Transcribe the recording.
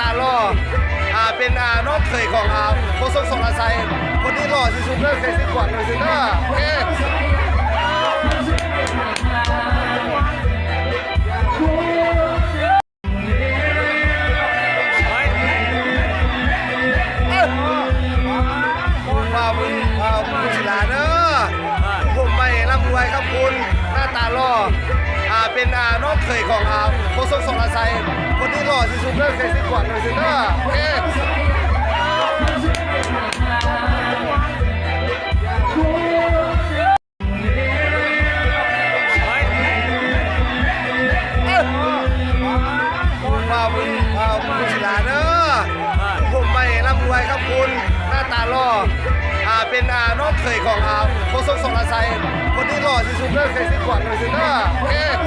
ຕາຫຼໍ່ ອ່າ ເປັນ ອ່າ ນ້ອງເຂີຍຂອງ ອ່າ ໂຄສົກສອນລາໄຊ ຄົນນີ້ຫຼໍ່ທີ່ສຸດເລີຍ ໃສ່ຊຸດກວາດເລີຍຊິເດີ. ໂອເຄ. ເອີ ບ່າວບຸນ ອ່າ ບຸນສິລາເດີ ຜົມໃໝ່ ລ່ຳລວຍ ຄຳຄຸນ ໜ້າຕາຫຼໍ່ ອ່າ ເປັນ ອ່າ ນ້ອງເຂີຍຂອງ ອ່າ ໂຄສົກສອນລາໄຊ ຄົນນີ້ຫຼໍ່ທີ່ສຸດເລີຍ ໃສ່ຊຸດກວາດເລີຍຊິເດີ. ໂອເຄ. ບ່າວບຸນ ອ່າ ບຸນສິລາເດີ ຜົມໃໝ່ ລ່ຳລວຍ ຄຳຄຸນ ໜ້າຕາຫຼໍ່ ອ່າ ເປັນ ອ່າ ນ້ອງເຂີຍຂອງ ອ່າ ໂຄສົກສອນລາໄຊ ຄົນນີ້ຫຼໍ່ທີ່ສຸດເລີຍ ໃສ່ຊຸດກວາດເລີຍຊິເດີ. ໂອເຄ.